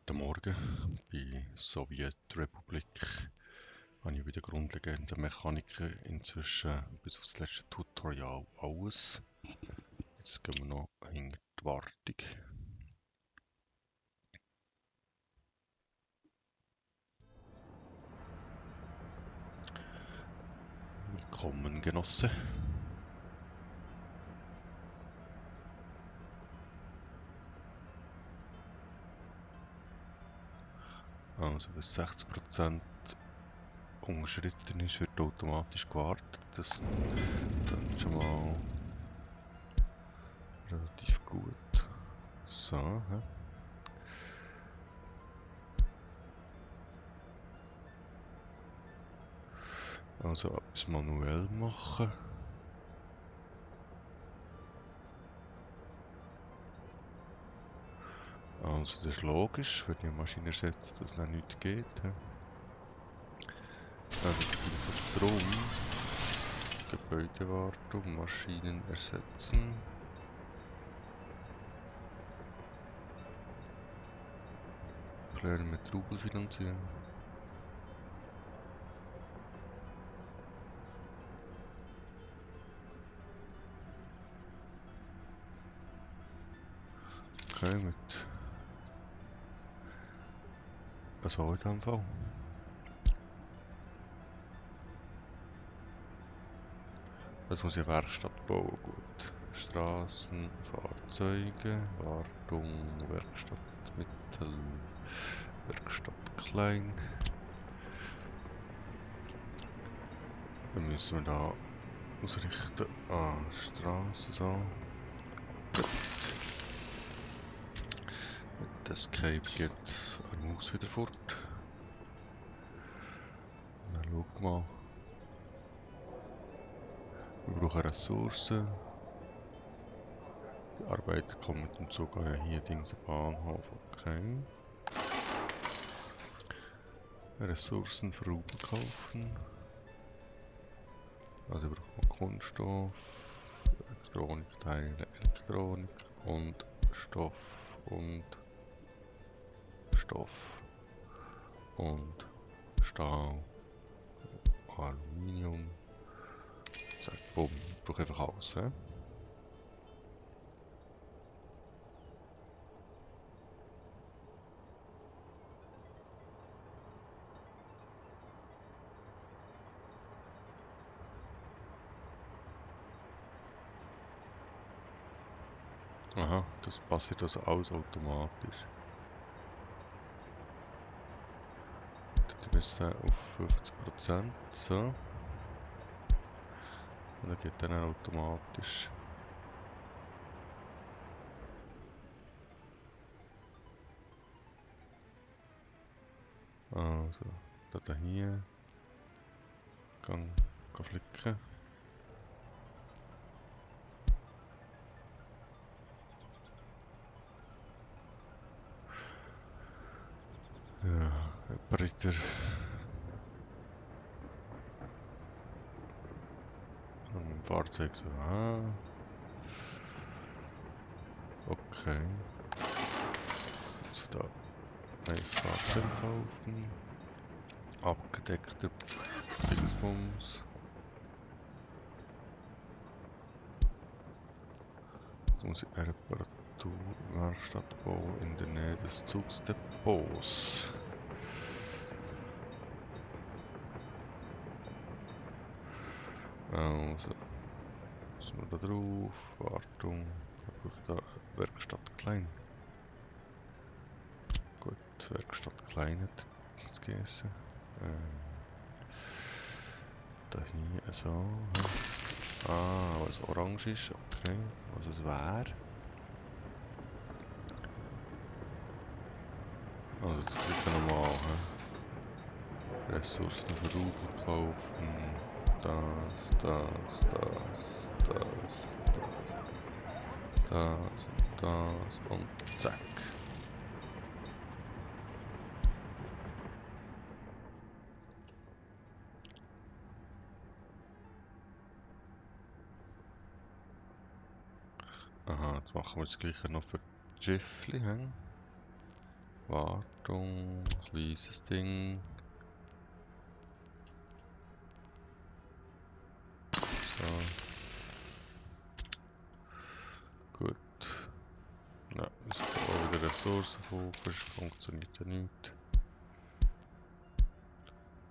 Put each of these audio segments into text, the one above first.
Guten Morgen. Bei Sowjetrepublik habe ich bei den grundlegenden Mechaniken inzwischen bis auf das letzte Tutorial alles. Jetzt gehen wir noch in die Wartung. Willkommen, Genosse. Also bis 60% umgeschritten ist, wird automatisch gewartet. Das ist schon mal relativ gut. So, hä? Also etwas manuell machen. Also das ist logisch, wenn ich eine Maschine setze, dass es dann nichts geht. He? Dann geht es darum, Gebäudewartung, Maschinen ersetzen. Pläne mit Rubel finanzieren. Okay, mit... Also in dem Fall. Das muss ich Werkstatt bauen, gut. Straßen, Fahrzeuge, Wartung, Werkstatt mittel, Werkstatt klein. Dann müssen wir da ausrichten. Straße so. Gut. Mit Escape geht eine Maus wieder fort. Dann schau mal. Wir brauchen Ressourcen. Die Arbeiter kommen mit dem Zug hier Dings Bahnhof, okay. Ressourcen für Rubel kaufen. Also braucht man Kunststoff, Elektronikteile, Elektronik und Stoff und Stahl, Aluminium. Zack, bumm, ich brauche einfach alles. He? Aha, das passiert also alles automatisch. Dann müssen wir auf 50%, so. Und dann geht dann automatisch. Also, da hier. Gang flicken. Ja, Britter. Ein Fahrzeug so, okay. Also da ein Fahrzeug kaufen. Abgedeckter Dingsbums. Jetzt muss ich eine Reparaturwerkstatt bauen in der Nähe des Zugsdepots. Also, müssen wir da drauf, Wartung, da Werkstatt klein. Gut, Werkstatt klein hat das gegessen. Da hier so. Was orange ist, okay, was es wäre. Also das gleiche nochmal. Ressourcen für Rubel kaufen. Das und zack. Aha, jetzt machen wir das gleiche noch für die Schiffli. Wartung, kleines Ding. So. Gut. Ja, ist auch wieder Ressourcenfokus, funktioniert ja nicht.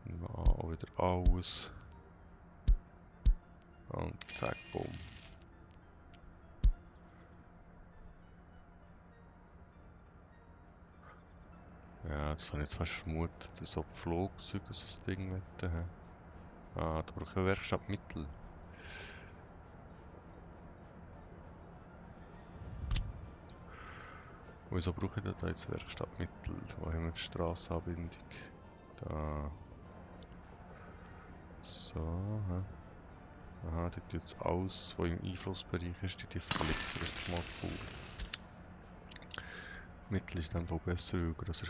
Nehmen wir an, auch wieder alles. Und zack, bumm. Ja, das habe ich jetzt fast vermutet, dass ob Flugzeuge so ein Ding haben. Ah, da brauche ich eine Werkstattmittel. Wieso brauche ich da jetzt Werkstattmittel? Wo haben wir die Strassenanbindung? Da. So, hä? Aha, dort tut jetzt alles, was im Einflussbereich ist, die verlegt. Das ist mal cool. Mittel ist dann wohl besser, weil grösser.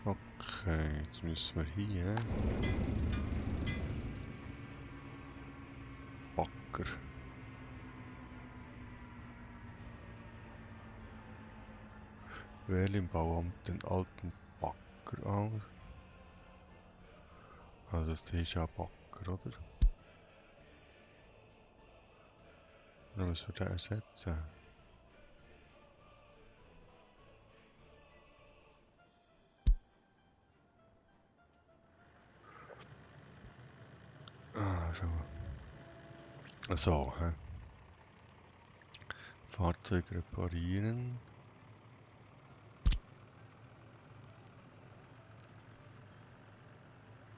Okay, jetzt müssen wir hier. Bagger. Wähle im Bauamt den alten Bagger aus. Also das ist ja ein Bagger, oder? Dann müssen wir den ersetzen. Ah, schau mal. So, hä? Fahrzeug reparieren.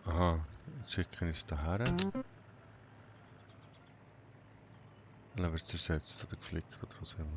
Aha, jetzt schicken wir es daher. Dann wird es ersetzt oder geflickt oder was auch immer.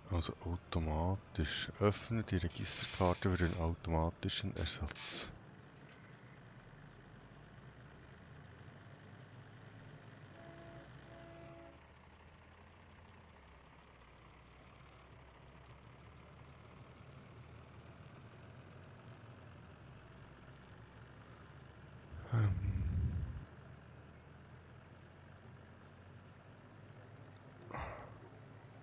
Also automatisch. Öffne die Registerkarte für den automatischen Ersatz.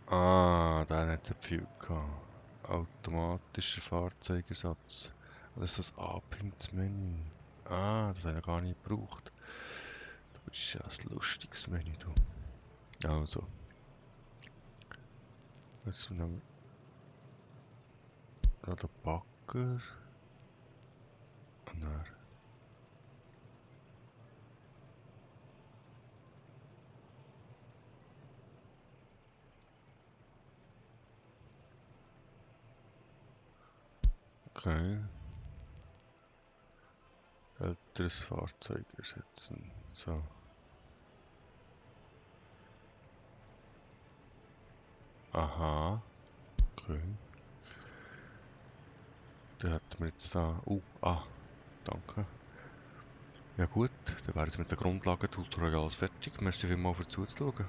Ah, da hat er viel gehabt. Automatischer Fahrzeugersatz. Das ist das Anpints-Menü. Ah, das habe ich gar nicht gebraucht. Das ist ja ein lustiges Menü, du. Also. Jetzt nehmen wir den Bagger. Und dann. Okay. Älteres Fahrzeug ersetzen. So. Aha. Okay. Da hätten wir jetzt da. Danke. Ja gut, dann wäre es mit den Grundlagen-Tutorials fertig. Merci vielmals für zuzuschauen.